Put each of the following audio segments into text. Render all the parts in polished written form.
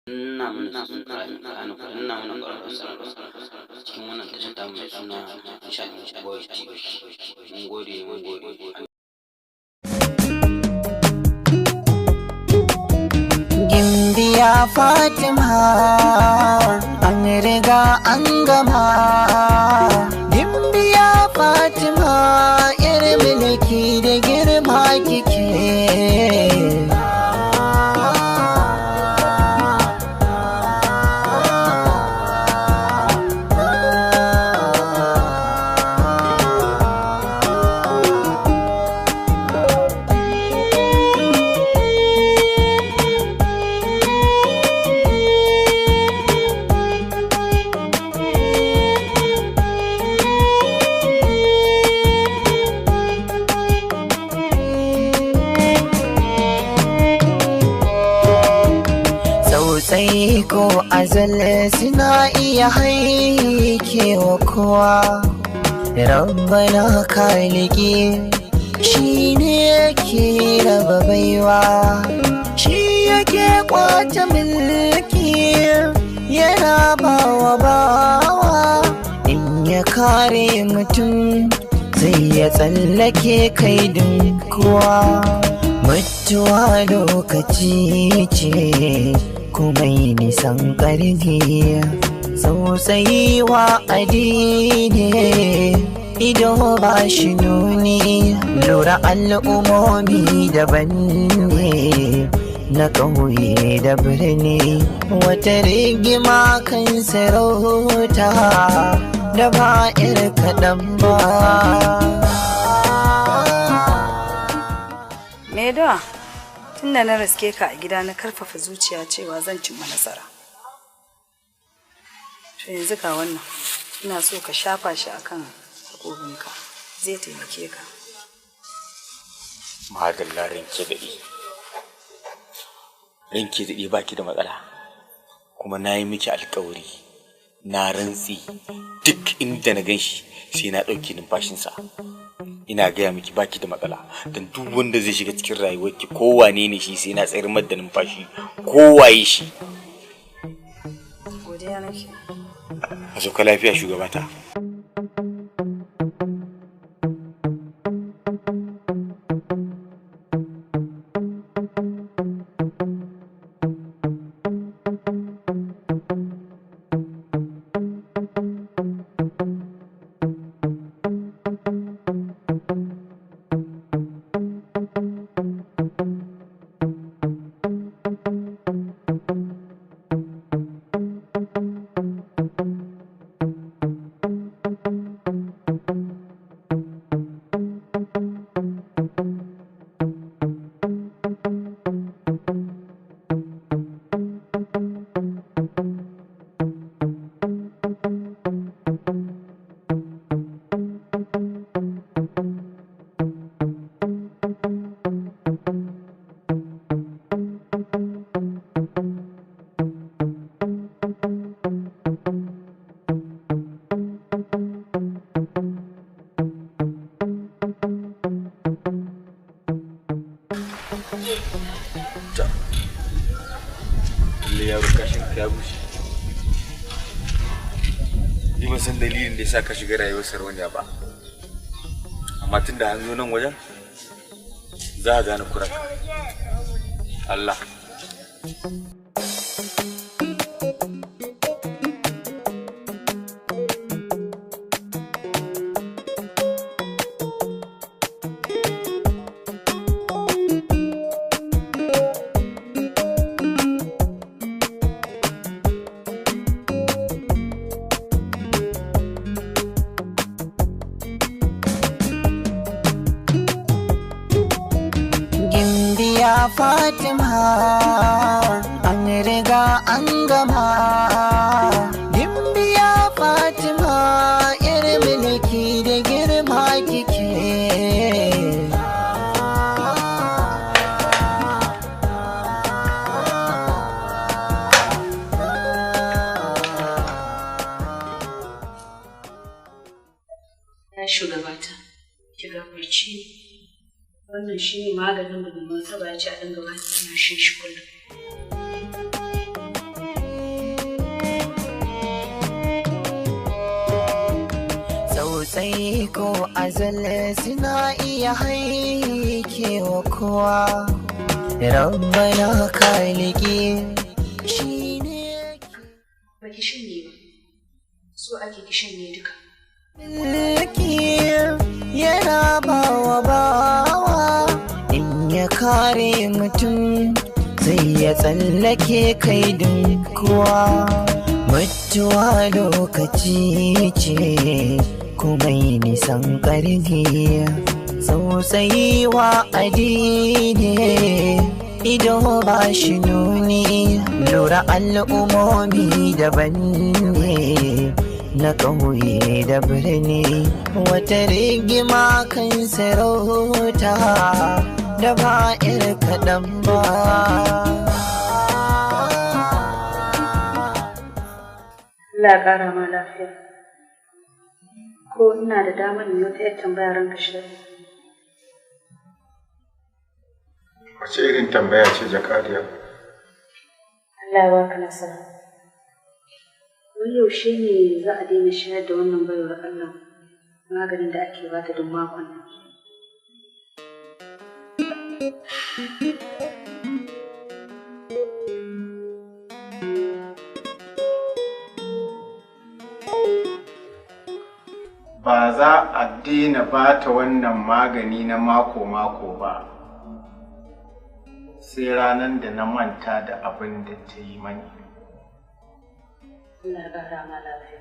Danna mana subscribe, kana ku danna mana ƙararrawar sanarwa cikin wannan tashar tamu mai suna Nishaɗin Boys TV. Mun gode, mun gode. Gimbiya Fatima, an riga an gama. Gimbiya Fatima, yar mulki da girma kike. Tsautsayi ko azal suna iya haikewa kowa. Rabbana kaliki shi ne yake raba baiwa, shi yake kwace mulki yana bawa bawa. In ya kare mutum zai ya tsallake kaidin kowa. Mutuwa lokaci ce kuma yi nisan ƙarni, tsautsayi wa addini ido ba shi nuni. Lura al'ummomi daban ne, na ƙauye da birni. Wata rigima kan sarauta da ba ir kaɗan ba. Me da? Tunda na riske ka a gida na karfafa zuciya cewa zan cimma nasara. To yanzu ga wannan, ina so ka shafa shi akan takobinka, zai taimake ka. Madalla, ranke daɗe. Ranke daɗe, baki da matsala. Kuma na yi miki alkawari, na rantsi duk inda na ganshi sai na ɗauki numfashinsa. Ina gaya miki baki da matsala, don duk wanda zai shiga cikin rayuwarki, kowane ne shi, sai na tsayar mar da numfashi, kowaye shi. Godiya nake. A sauka lafiya, shugabata. Lalle yaro, kashin ka ya bushe. Ni ban san dalilin da yasa ka shiga rayuwar sarauniya ba. Amma tun da an zo nan wajen, za a gane kuranka. Allah. Gimbiya Fatima, an riga an gama. Gimbiya Fatima, yar mulki da girma kike. Ya shugabata, ki gafarci ni. Wannan shi ne maganin da mai martaba ya ce a dinga bani, ina shan shi kullum. Tsaiko azal suna iya haikewa kowa. Rabbana kaliki shi ne Baki shanye ba. So ake ki shanye duka. Mulki yana bawa bawa in ya kare mutum sai ya tsallake kaidin kowa. Mutuwa lokaci ce kuma yi nisan ƙarni, tsautsayi wa addini ido ba shi nuni, lura al'ummomi daban ne na ƙauye da birni, wata rigima kan sarauta da ba ir kaɗan ba. Allah ya ƙara ma lafiya. Ko ina da damar in yi wata 'yar tambaya ranka shi daɗe? Wace irin tambaya ce, jakadiya? Allah ya baka nasara. Wai yaushe ne za a daina shayar da wannan baiwar Allah maganin da ake bata duk makon nan? Ba za a daina ba ta wannan magani na mako-mako ba, sai ranar da na manta da abin da ta yi mani. Allah ya ƙara ma lafiya.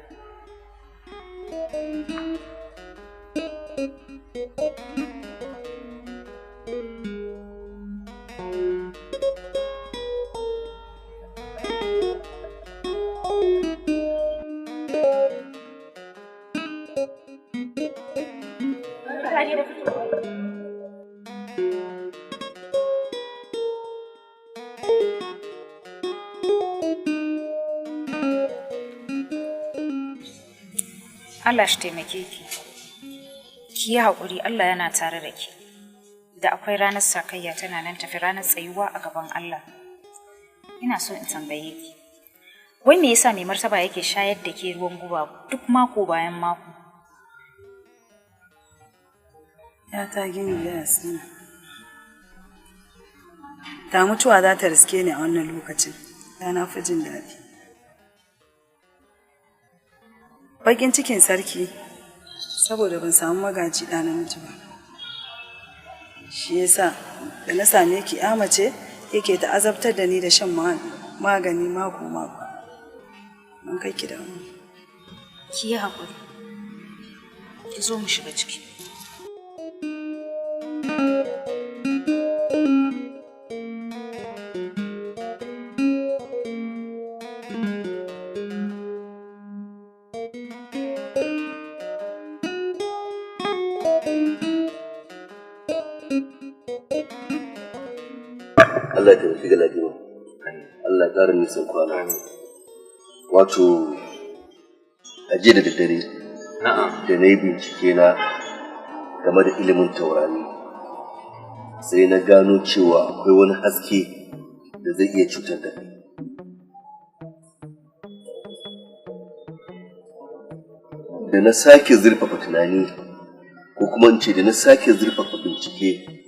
Allah shi taimake ki. Ki yi haƙuri, Allah yana tare da ki. Da akwai ranar sakayya tana nan tafi, ranar tsayuwa a gaban Allah. Ina so in tambaye ki. Wai me yasa mai martaba yake shayar da ke ruwan guba duk mako bayan mako? Ya ta gini da Yasmina. Da mutuwa za ta riske ni a wannan lokacin, da na fi jin daɗi. Bakin cikin sarki, saboda ban samu magaji ɗa namiji ba. Shi yasa da na same ki ya mace yake ta azabtar da ni da shan magani mako-mako. Mun kai ki da mu. Ki yi haƙuri. Ki zo mu shiga ciki. Allah ya taimaki Galadima. Allah ya ƙara nisan kwana. Wato, a jiya da daddare da na yi bincike na game da ilimin taurari, sai na gano cewa akwai wani haske da zai iya cutar da kai. Da na sake zurfafa tunani, ko kuma in ce da na sake zurfafa bincike,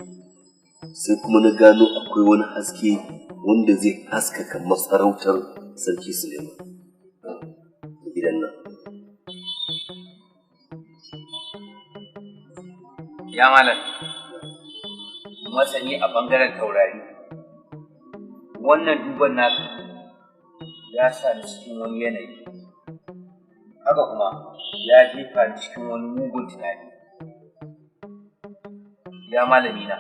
sai kuma na gano akwai wani haske wanda zai haskaka masarautar Sarki Suleiman da gidan nan. Ya malam, masani a bangaren taurari, wannan duban naka ya sa ni cikin wani yanayi, haka kuma ya jefa ni cikin wani mugun tunani. Ya malami na,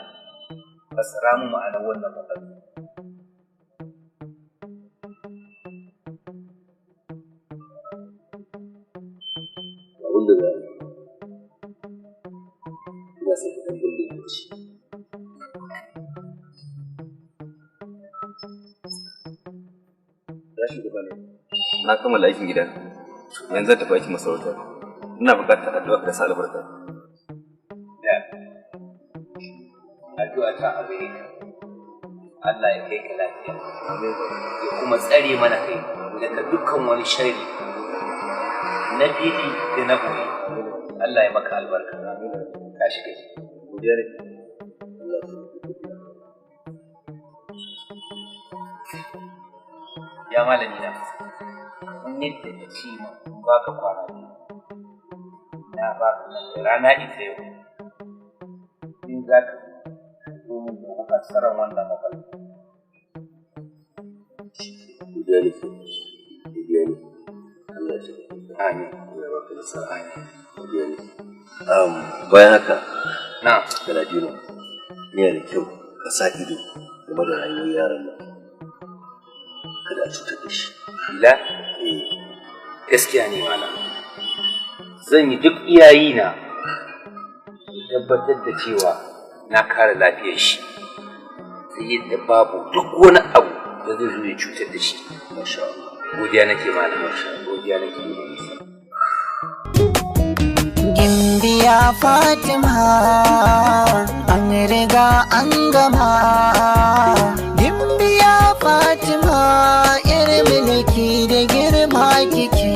fassara mu ma'anar wannan matsala. Abin da za a yi, ina son ka ɗan bin lokaci. Ya shugaba ne. Na kammala aikin gida. Yanzu zan tafi aikin masarauta. Ina buƙatar addu'a ka sa albarka. Da addu'a ta a gare ka. Allah ya kai ka lafiya. Ya kuma tsare mana kai daga dukkan wani sharri na fili da na boye. Allah ya maka albarka. Ka shiga. Godiya ne. Allah ya Ya malami na, kamar yadda ka ce min in baka kwana 2, na baka rana ita yau. In za ka zo min da fassarar wannan mafarki. Godiya ne. Godiya ne. Allah ya taimake ka. Amin. Allah ya baka nasara. Amin. Godiya ne. Bayan haka, Na. Galadima, yana da kyau ka sa ido game da rayuwar yaron nan. Kada a cutar da shi. La, Eh, gaskiya ne malam. Zan yi duk iyayina in tabbatar da cewa na kare lafiyar shi. Ta yadda babu duk wani abu da zai zo ya cutar da shi. Masha Allah. Godiya nake malam. Godiya nake. Gimbiya Fatima an riga an gama. Gimbiya Fatima yar mulki da girma kike.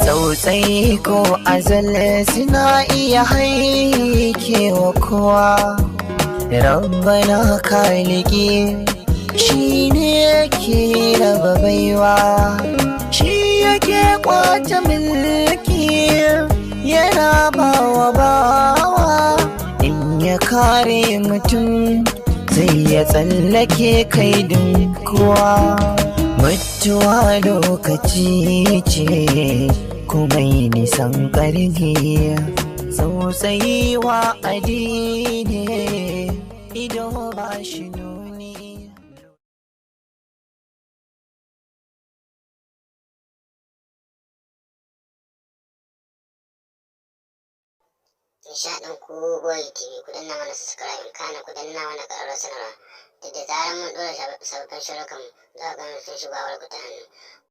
Tsautsayi ko azal suna iya haikewa kowa. Rabbana kaliki shi ne yake raba baiwa, shi yake kwace mulki yana bawa bawa. In ya kare mutum zai ya tsallake kaidin kowa. Mutuwa lokaci ce kuma yi nisan ƙarni, tsautsayi wa addini ido ba shi nuni. Nishaɗin Kowa TV, ku danna mana subscribe, kana ku danna mana ƙararrawar sanarwa da zarar mun ɗora sababbin shirukan, za ku ga sun shigo a ta hannu.